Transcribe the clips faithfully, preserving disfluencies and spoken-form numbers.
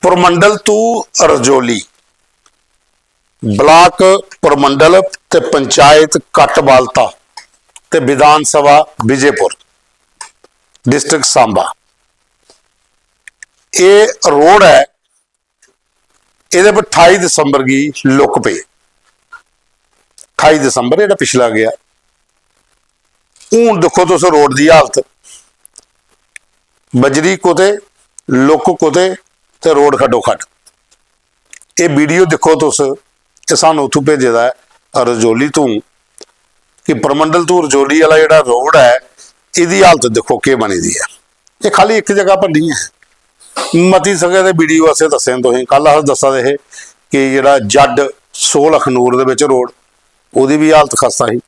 परमंडल तू रजौली, ब्लाक परमंडल ते पंचायत कटबालता ते विधानसभा विजयपुर, डिस्ट्रिक्ट सांबा। एह् रोड ऐ, एह्दे पर ठाई दिसंबर गी लुक पेई। ठाई दिसंबर जेह्ड़ा पिछला गेआ। हून दिक्खो तुस रोड दी हालत, बजरी कुतै, लुक कुतै, ते रोड खड्डो खड्ड। एह् वीडियो दिक्खो तुस, एह् सानूं उत्थूं भेजे दा ऐ रजौली तूं, कि परमंडल तूं रजौली आह्ला जेह्ड़ा रोड ऐ, एह्दी हालत दिक्खो केह् बनी दी ऐ। एह् खाल्ली इक जगह पर निं ऐ, मती सगै दे वीडियो असें दस्से न तुसें। कल अस दस्सा दे हे कि जेह्ड़ा जड्ड सोल अखनूर दे बिच रोड, ओह्दी बी हालत खस्ता ही।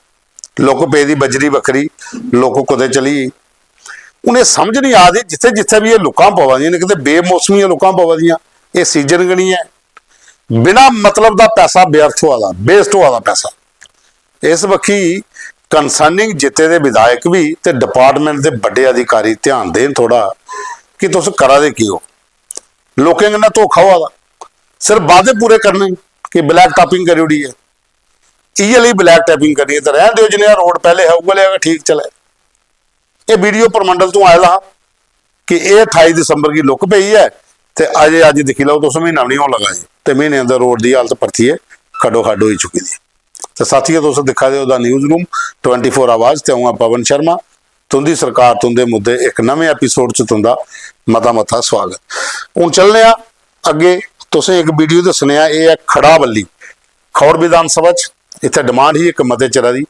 लुक पेदी बजरी बक्खरी, लुक कुतै चली गेई। हून एह् समझ निं आ दी, जित्थै जित्थै बी एह् लुक्कां पवा दियां न, इक ते बेमौसमियां लुक्कां पवा दियां, एह् सीजन गै निं ऐ। बिना मतलब दा पैसा व्यर्थ होआ दा, वेस्ट होआ दा पैसा। इस बक्खी कंसर्निंग जित्ते दे विधायक बी ते डिपार्टमेंट दे बड्डे अधिकारी ध्यान देन थोड़ा कि तुस करा दे केह् ओ। लोकें कन्नै धोखा होआ दा, सिर्फ वादे पूरे करने कि ब्लैक टॉपिंग करी ओड़ी ऐ, इ'यै लेई ब्लैक टॉपिंग करनी ऐ। ते रैह्न देओ, जनेहा रोड पैह्ले हा उ'ऐ लेहा गै ठीक चलै। एह् वीडियो परमंडल तों आए दा हा कि एह् ठाई दिसंबर गी लुक पेई ऐ ते अजे अज्ज दिक्खी लैओ तुस, म्हीना बी निं होन लगा जी ते म्हीने अंदर रोड दी हालत परतियै खड्डो खड्ड होई चुकी दी ऐ। ते साथियो, तुस दिक्खा दे ओ the news room twenty four आवाज ते अ'ऊं आं पवन शर्मा। तुं'दी सरकार, तुं'दे मुद्दे, इक नमें एपिसोड च तुं'दा मता मता स्वागत। हून चलने आं अग्गें, तुसें इक वीडियो दस्सने आं, एह् ऐ खड़ाबल्ली, खौड़ विधानसभा च। इत्थै डिमांड ही इक मते चिरा दी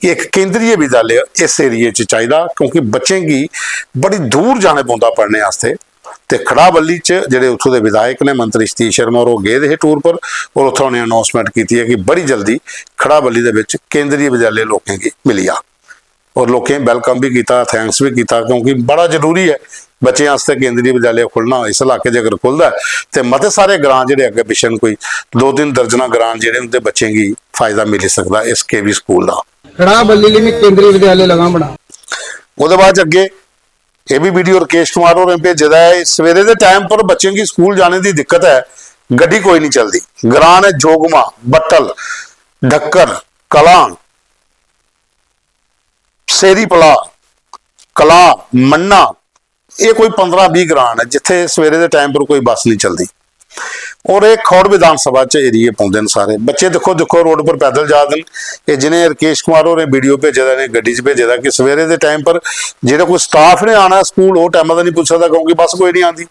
कि इक केंद्रीय विद्यालय इस एरिया च चाहिदा, क्योंकि बच्चें गी बड़ी दूर जाने पौंदा पढ़ने आस्तै। ते खड़ाबल्ली च जेह्ड़े उत्थूं दे विधायक ने, मंत्री सतीश शर्मा होर, ओह् गेदे हे टूर पर, और उत्थै उ'नें अनाउंसमेंट कीती ऐ कि बड़ी जल्दी खड़ाबल्ली दे बिच केंद्रीय विद्यालय लोकें गी मिली जाग। और लोकें वेलकम बी कीता, थैंक्स बी कीता, क्योंकि बड़ा जरूरी ऐ बच्चें आस्तै केंद्रीय विद्यालय खु'ल्लना। इस इलाके च अगर खु'लदा ऐ ते मते सारे ग्रां जेह्ड़े अग्गें पिच्छें न, कोई दो तिन्न दर्जनां ग्रां जेह्ड़े, उं'दे बच्चें गी फायदा मिली सकदा इस केवी स्कूल दा। खड़ाबल्ली में केंद्रीय विद्यालय लगा बना। ओह्दे बाद च अग्गें एह् बी वीडियो राकेश कुमार होरें भेजे दा ऐ। सवेरे दे टाइम पर बच्चें गी स्कूल जाने दी दिक्कत ऐ, गड्डी कोई निं चलदी। ग्रां न जोगमा, बट्टल, ढक्कर, कलां, सेरी पला, कला, मन्ना, एह् कोई पंदरां बीह् ग्रां न जित्थै सवेरे दे टाइम पर कोई बस निं चलदी। और एह् खौड़ विधानसभा च एरिये पौंदे न सारे। बच्चे दिक्खो, दिक्खो, रोड पर पैदल जा दे न। एह् जि'नें राकेश कुमार होरें वीडियो भेजे दा, इ'नें गड्डी च भेजे दा कि सवेरे दे टाइम पर जेह्ड़ा कोई स्टाफ ने आना स्कूल, ओह् टाइमा दा निं पुज्जी सकदा क्योंकि बस कोई निं आंदी।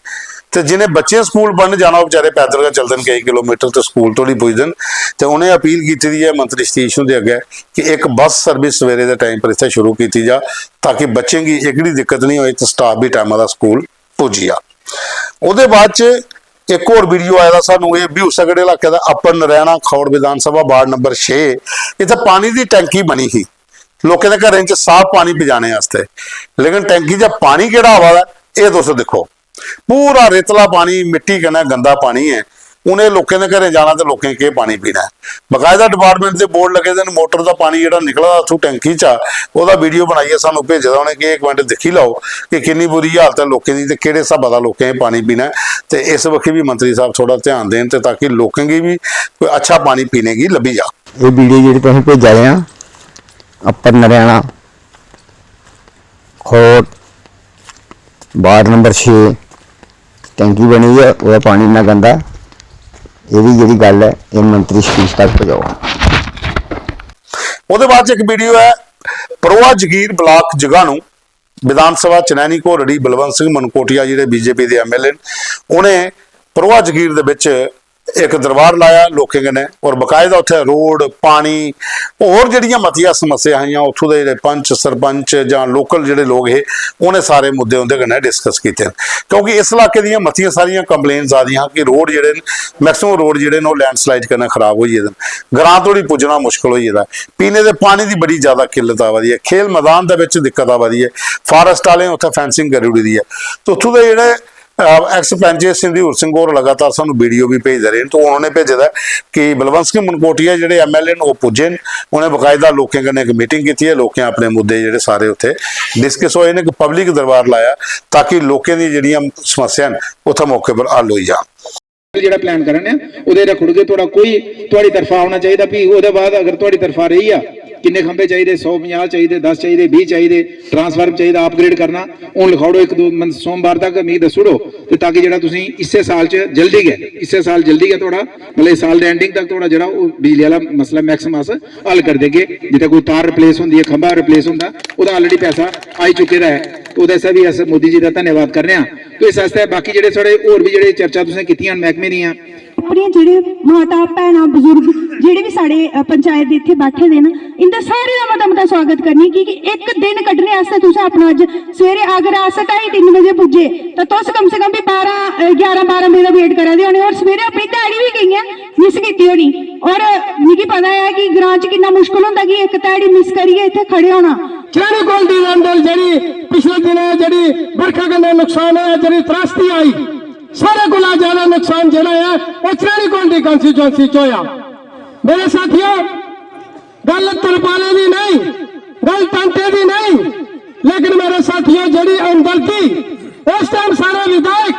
ते जि'नें बच्चें स्कूल पढ़न जाना, ओह् बेचारे पैदल गै चलदे न केई किलोमीटर ते स्कूल धोड़ी पुजदे न। ते उ'नें अपील कीती दी ऐ मंत्री सतीश हुंदे अग्गें कि इक बस सर्विस सवेरे दे टाइम पर इत्थै शुरू कीती जा, ताकि बच्चें गी एह्कड़ी दिक्कत निं होए ते स्टाफ बी टाइमा दा स्कूल पुज्जी जा। ओह्दे बाद च इक होर वीडियो आए दा सानूं, एह् बी उस्सै केह्ड़े इलाके दा, अप्पर नरैना, खौड़ विधानसभा, वार्ड नंबर छे। इत्थै पानी दी टैंकी बनी ही लोकें दे घरें च साफ पानी पजाने आस्तै, लेकिन टैंकी च पानी केह्ड़ा आवा दा, एह् तुस दिक्खो। पूरा रेतला पानी, मिट्टी कन्नै गंदा पानी ऐ। हून एह् लोकें दे घरें जाना ते लोकें केह् पानी पीना ऐ? बकायदा डिपार्टमेंट दे बोर्ड लग्गे दे न, मोटर दा पानी जेह्ड़ा निकला दा उत्थूं टैंकी चा, ओह्दा वीडियो बनाइयै सानूं भेजे दा उ'नें कि इक मिंट दिक्खी लैओ कि किन्नी बुरी हालत ऐ लोकें दी ते केह्ड़े स्हाबा दा लोकें एह् पानी पीना ऐ। ते इस बक्खी बी मंत्री साहब थोह्ड़ा ध्यान देन ते ताकि लोकें गी बी कोई अच्छा पानी पीने गी लब्भी जा। एह् वीडियो जेह्ड़ी तुसें भेजा दे आं, upper Naraina, Khour, ward number छे, टैंकी बनी ऐ, ओह्दा पानी इन्ना गंदा। एह्दी जेह्ड़ी गल्ल ऐ, एह् मंत्री सतीश तक पजाओ। ओह्दे बाद च इक वीडियो ऐ, परोआ जगीर, ब्लाक जगानू, विधानसभा चनैनी घोरड़ी, बलवंत सिंह मनकोटिया जेह्ड़े बीजेपी दे एमएलए न, उ'नें परोआ जगीर दे बिच इक दरबार लाया लोकें कन्नै, और बकायदा उत्थै रोड, पानी, होर जेह्ड़ियां मतियां समस्या हियां, उत्थूं दे जेह्ड़े पंच, सरपंच जां लोकल जेह्ड़े लोक हे, उ'नें सारे मुद्दे उं'दे कन्नै डिस्कस कीते न। क्योंकि इस इलाके दियां मतियां सारियां कंप्लेन्स आ दियां हियां कि रोड जेह्ड़े न, मैक्सिमम रोड जेह्ड़े न, ओह् लैंडस्लाइड कन्नै खराब होई गेदे न, ग्रां धोड़ी पुज्जना मुश्कल होई गेदा ऐ, पीने दे पानी दी बड़ी ज्यादा किल्लत आवा दी ऐ, खेल मैदान दे बिच दिक्कत आवा दी ऐ, फारेस्ट आह्लें उत्थै फैंसिंग करी ओड़ी दी ऐ। ते उत्थूं दे जेह्ड़े अ, एक्स पैंच सिंधूर सिंह होर लगातार सानूं वीडियो बी भेजदे रेह् न। तो उ'नें भेजे दा ऐ कि बलवंत सिंह मनकोटिया जेह्ड़े एमएलए न, ओह् पुज्जे न, उ'नें बकायदा लोकें कन्नै इक मीटिंग कीती ऐ, लोकें अपने मुद्दे जेह्ड़े सारे उत्थै डिस्कस होए न, इक पब्लिक दरबार लाया ताकि लोकें दी जेह्ड़ियां समस्या न, उत्थै मौके पर हल होई जान। जेह्ड़ा प्लान करा ने आं, ओह्दे रक्खी ओड़गे। थुआढ़ा कोई, थुआढ़ी तरफा औना चाहिदा। फ्ही ओह्दे बाद अगर थुआढ़ी तरफा रेही गेआ, किन्ने खंभे चाहिदे, सौ पंजाह् चाहिदे, दस चाहिदे, बीह् चाहिदे, ट्रांसफार्म चाहिदा, अपग्रेड करना, हून लखाई ओड़ो। इक दो मन-, सोमवार तक मिगी दस्सी ओड़ो, ते ताकि जेह्ड़ा तुसें इस्सै साल च जल्दी गै, इस्सै साल जल्दी गै थुआढ़ा, मतलब, इस साल दे एंडिंग तक थुआढ़ा जेह्ड़ा ओह् बिजली आह्ला मसला मैक्सिमम अस हल करी देगे। जित्थै कोई तार रिप्लेस होंदी ऐ, खंभा रिप्लेस होंदा, ओह्दा ऑलरेडी पैसा आई चुके दा ऐ। ते ओह्दे आस्तै बी अस मोदी जी दा धन्यवाद करने आं। ते इस आस्तै बाकी जेह्ड़े साढ़े होर बी जेह्ड़े चर्चा तुसें कीतियां न मैह्कमे दियां, अपने जेह्ड़े माता, भैनां, बजुर्ग, जेह्ड़े बी साढ़े, अ, पंचायत दे इत्थै बैठे दे न, इं'दा सारें दा मता मता स्वागत करनी, की कि इक दिन कड्ढने आस्तै तुसें अपना अज्ज सवेरे, अगर अस ढाई तिन्न बजे पुज्जे, तां तुस कम से कम बी बारां, अ, ग्यारां बारां बजे दा वेट करा दे होने, और सवेरे अपनी ध्याड़ी बी केइयें मिस कीती होनी। और मिगी पता ऐ कि ग्रां च किन्ना मुश्कल होंदा कि इक ध्याड़ी मिस करियै इत्थै खड़े होना। चनैनी कौल्डी दे अंदर जेह्ड़ी पिछले दिनें जेह्ड़ी बरखा कन्नै नुकसान होआ, जेह्ड़ी त्रासदी आई, सारे कोला ज्यादा नुकसान जेह्ड़ा ऐ, ओह् चनैनी कौल्डी कॉन्स्टिट्यूएंसी च होआ। मेरे साथियों, गल्ल तरपालें दी नहीं, गल्ल टैंटें दी नहीं, लेकिन मेरे साथियों, जेह्ड़ी हमदर्दी उस टाइम साढ़े विधायक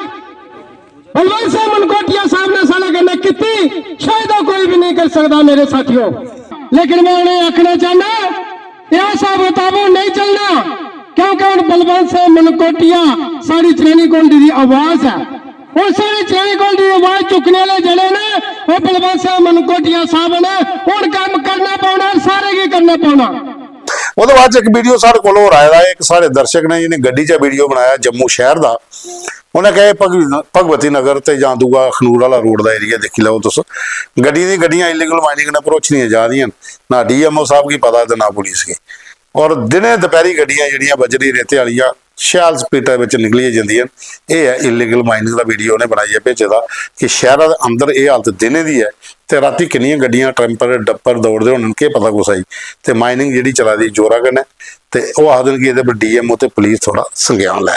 बलवंत सिंह मनकोटिया साहब ने साढ़े कन्नै कीती, शायद ओह् कोई भी नहीं कर सकदा, मेरे साथियों। लेकिन मैं उ'नेंगी आखना चाहना, एह् स्हाब कताब हून नहीं चलना, क्योंकि हून बलवंत सिंह मनकोटिया साढ़ी चनैनी कौल्डी दी आवाज ऐ। हून साढ़ी चनैनी कौल्डी दी आवाज चुक्कने आह्ले जेह्ड़े न, ओह् बलवंत सिंह मनकोटिया साहब न। हून कम्म करना पौना, सारें गी करना पौना। ओह्दे बाद च इक वीडियो साढ़े कोल होर आए दा ऐ, इक साढ़े दर्शक ने जि'नें गड्डी चा वीडियो बनाया जम्मू शैह्र दा। उ'नें आखेआ, "एह् भग-, भगवती नगर ते जां दूआ अखनूर आह्ला रोड दा एरिया दिक्खी लैओ तुस, गड्डियें दी गड्डियां इलीगल माइनिंग कन्नै भरोची दियां जा दियां न, ना डीएमओ साहब गी पता ते ना पुलिस गी।" और दिनें दपैह्री गड्डियां जेह्ड़ियां बजरी रेते आह्लियां शैल स्पीडा बिच निकलियै जंदियां न। एह् ऐ इलीगल माइनिंग दा वीडियो उ'नें बनाइयै भेजे दा कि शैह्रा दे अंदर एह् हालत दिनें दी ऐ ते रातीं किन्नियां गड्डियां टैंपर डप्पर दौड़दे होने न, केह् पता कुसै गी। ते माइनिंग जेह्ड़ी चला दी जोरा कन्नै, ते ओह् आखदे न कि एह्दे पर डीएमओ ते पुलिस थोह्ड़ा संज्ञान लै।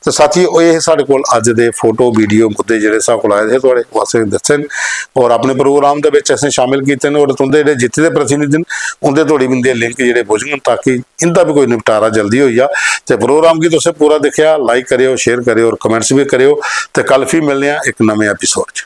ते साथियो, एह् हे साढ़े कोल अज्ज दे फोटो, वीडियो, मुद्दे जेह्ड़े साढ़े कोल आए दे हे, थुआढ़े वास्ते दस्से न और अपने प्रोग्राम दे बिच असें शामिल कीते न और तुं'दे जेह्ड़े जित्ते दे प्रतिनिधि न, उं'दे धोड़ी बी इं'दे लिंक जेह्ड़े पुजङन, ताकि इं'दा बी कोई निपटारा जल्दी होई जा। ते प्रोग्राम गी तुसें पूरा दिक्खेआ, लाइक करेओ, शेयर करेओ और कमेंट्स बी करेओ। ते कल फ्ही मिलने आं इक नमें एपिसोड च।